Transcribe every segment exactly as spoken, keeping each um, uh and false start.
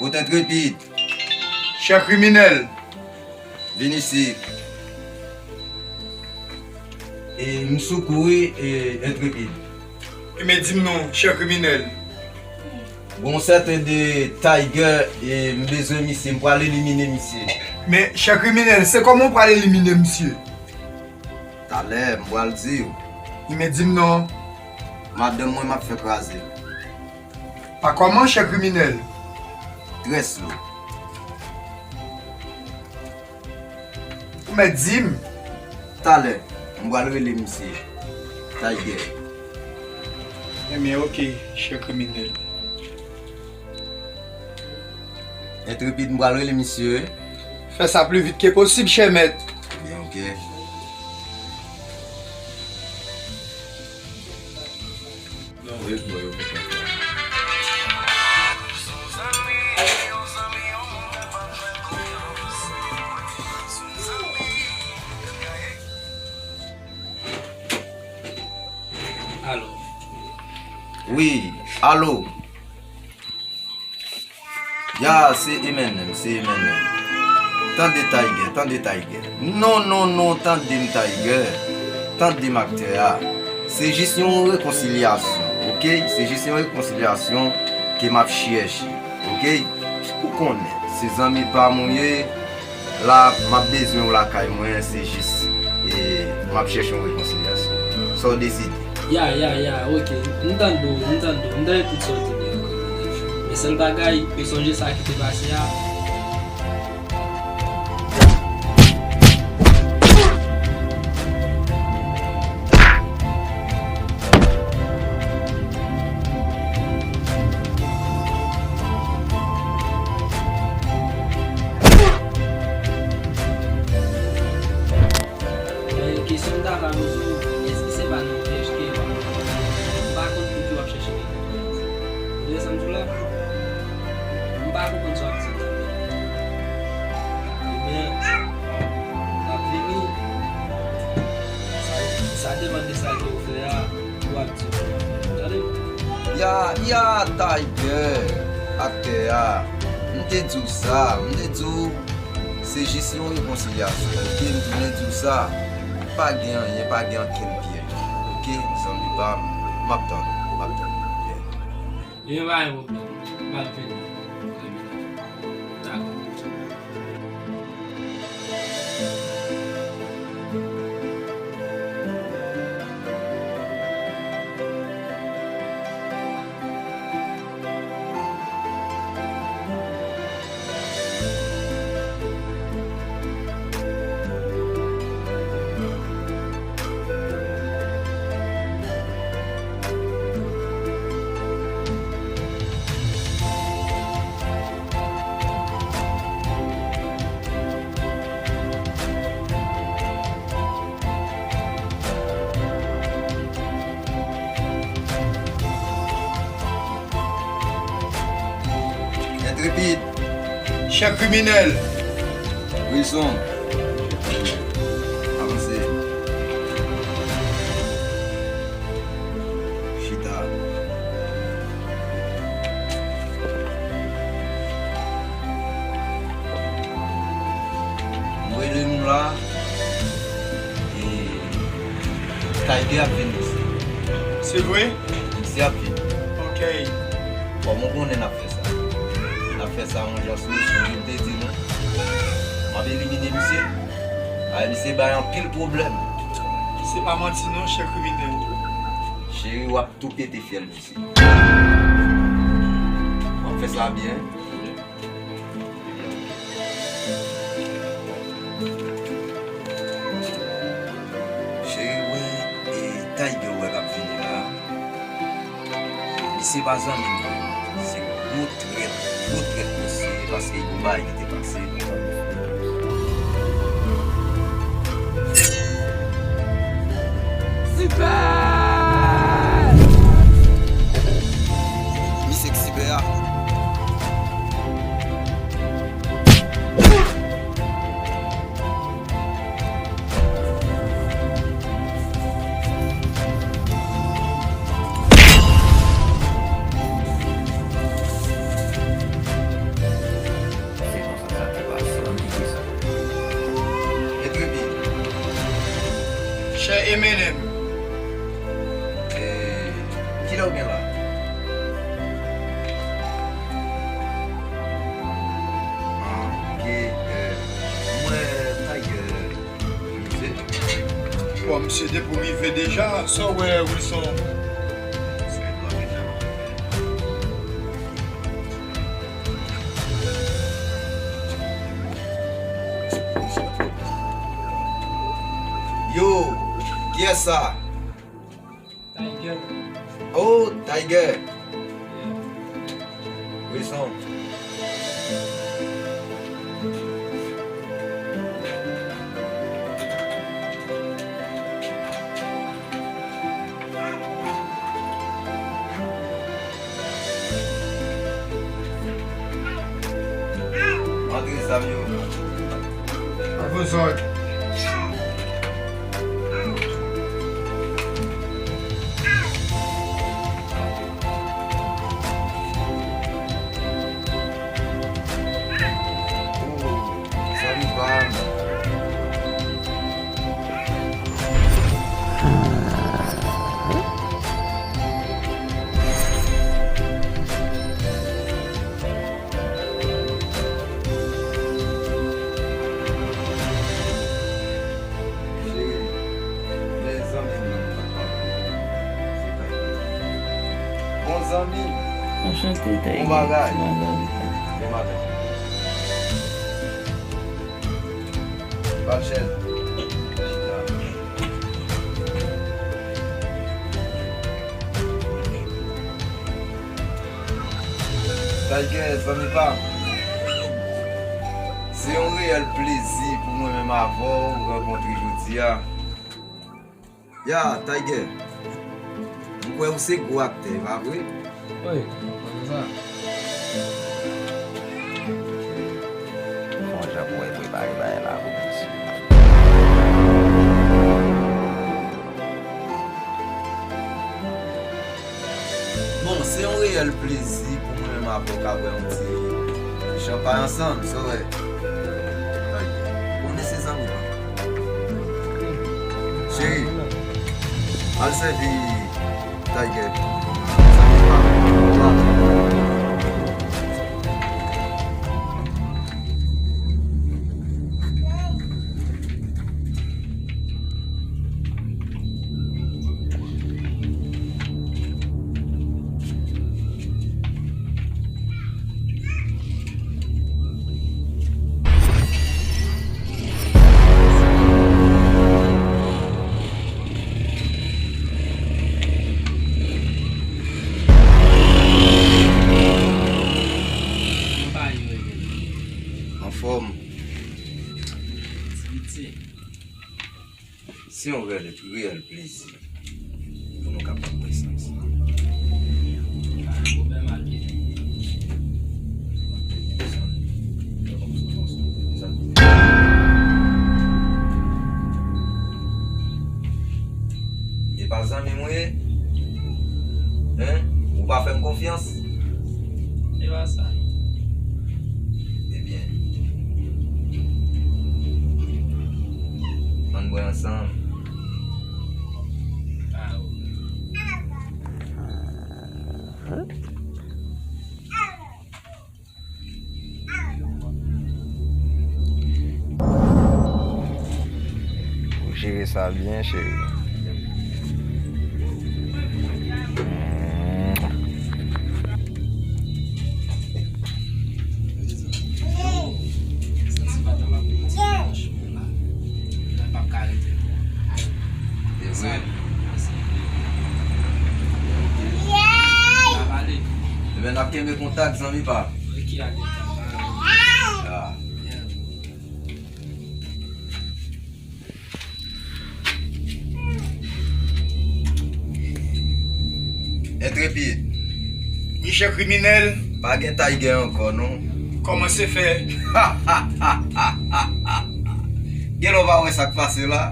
Kot Entrepid? Chè kriminèl. Vin isi. E, m sou kou wi, e, Entrepid. Ebyen, di m non, chè kriminèl. Gon sèten de Tiger, e, m bezwen misye, m pral elimine misye. Men, chè kriminèl, se kòman w pral elimine misye? Talè, m pral di w. Ebyen, di m non. Madanm mwen, m ap fè kraze l. Pa kòman, chè kriminèl? Trè slo. Ou mèt di m. Talè, m pral rele misye. Tiger. Ebyen, oke, chè kriminèl. Entrepid, m pral rele misye. Fè sa pli vit ke posib, chè mèt. Ebyen, oke. Alo. Wi, alo. Ya, se M N M, se M N M. Tande Tiger, tande Tiger. Non, non, non, tande m Tiger. Tande m aktè a. Se jis yon rekonsilyasyon, oke? Se jis yon rekonsilyasyon ke m ap chèche, oke? Ou konnen, se zanmi pa m ou ye. La, m ap bezwen w lakay mwen, se jis, e, m ap chèche yon rekonsilyasyon. Sa w deside? Ya, ya, ya, oke. M tande w, m tande w, m tande tout sa w di m yo, kriminèl. Men sèl bagay, ou sonje sa ki te pase a? Men kesyon m ta va poze w, èske se pa nan pyèj ke w ap pran? M pa konn pou ki w ap chèche rekonpans. Ou tande sa m di w la? M pa konprann sa w ap di m nan. Ebyen, m ap vini. Sa, sa depann de sa ke w fè a, w ap di m. Tande m? Ya, ya, Tiger, aktè a. M te di w sa, m te di w se jis yon rekonsilyasyon, oke? M tounen di w sa. Pa gen anyen, pa gen ankenn pyèj, oke? Zanmi pa m, m ap tann ou, m ap tann ou. Ebyen, pa gen pwoblèm. M ap vini. Dakò. Entrepid. Chèf kriminèl. Wilson. Avanse. Chita. M rele nou la. E Tiger ap vin isi. Se vre? Misye ap vin. Ok. Kòman w konnen n ap fè sa? N ap fè sa yon jan sou sou, m te di nou. M ap elimine misye. Ay, misye bay anpil pwoblèm. Se pa manti non, chèf kriminèl. Cheri, w ap tou pete fyèl misye. W ap fè sa byen. Cheri, wè, e Tiger wè k ap vini la. Misye pa zanmi m vre. Se gwo trèt, gwo trèt misye, paske gon bagay ki te pase. Sipè! Misye k sipè a. M and M. Eh, kilè w gen la? Ah, ok. Eh, mwen, Tiger, misye. Bon, misye depi w rive deja, sa w wè, Wilson? Yo, kiyès sa? Tiger. Oh, Tiger. Yeah. Wilson. Antre zam yo. Avè zòt. Oh, zanmi pa m. Cheri, men zanmi m nan, papa. Se Tiger. Bon zanmi. Anchante, Tiger. Bon bagay. Bon bagay. Bon bagay. Ba l chèz. Tiger, zanmi pa m. Se yon reyèl plezi pou mwen menm avè w rankontre jodi a. Ya, Tiger. M kwè ou se gwo aktè, e pa vre? Wi, mwen se sa. Fè yon jan pou mwen prepare bagay la pou misye. Bon, se yon reyèl plezi pou mwen menm avè w ka bwè yon ti chanpay ansanm, sa w wè. Ou konnen se zanmi pa m. Cheri, al sèvi Tiger. Zanmi pa m. Anfòm. Se yon reyèl, reyèl plezi pou nou kapab wè sa ansanm. E pa zanmi mwen ye? Hein? Ou pa fè m konfyans? E pa sa. Ebyen, ann bwè ansanm. Ou jere sa byen, cheri. Ebyen, n ap kenbe kontak, zanmi pa m. Entrepid. Michè kriminèl. Pa gen Tiger ankò, non. Kòmanse fè. Genlè w pa wè sa k pase la.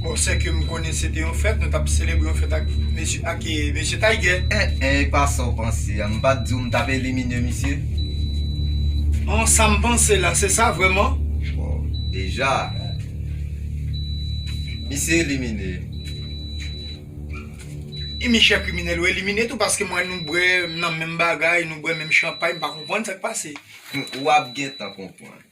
Bon, sèke m konnen se te yon fèt, nou t ap selebre yon fèt ak mesye, ak, eh, mesye Tiger. En, en, e pa sa w panse a. M pa t di w m t ap elimine misye? An, sa m panse la, se sa vrèman? Bon, deja, misye elimine. Michel kriminèl, ou elimine tou, paske mwen nou bwè nan menm bagay, nou bwè menm chanpay, m pa konprann sa k pase. W ap gentan konprann.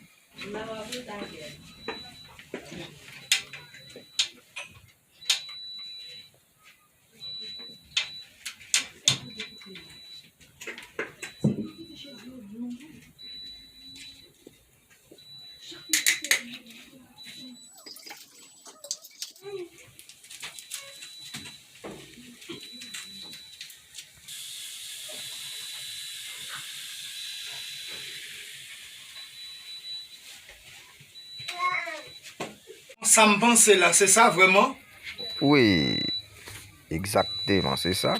Sa m panse la, se sa vrèman? Wi, egzakteman, se sa.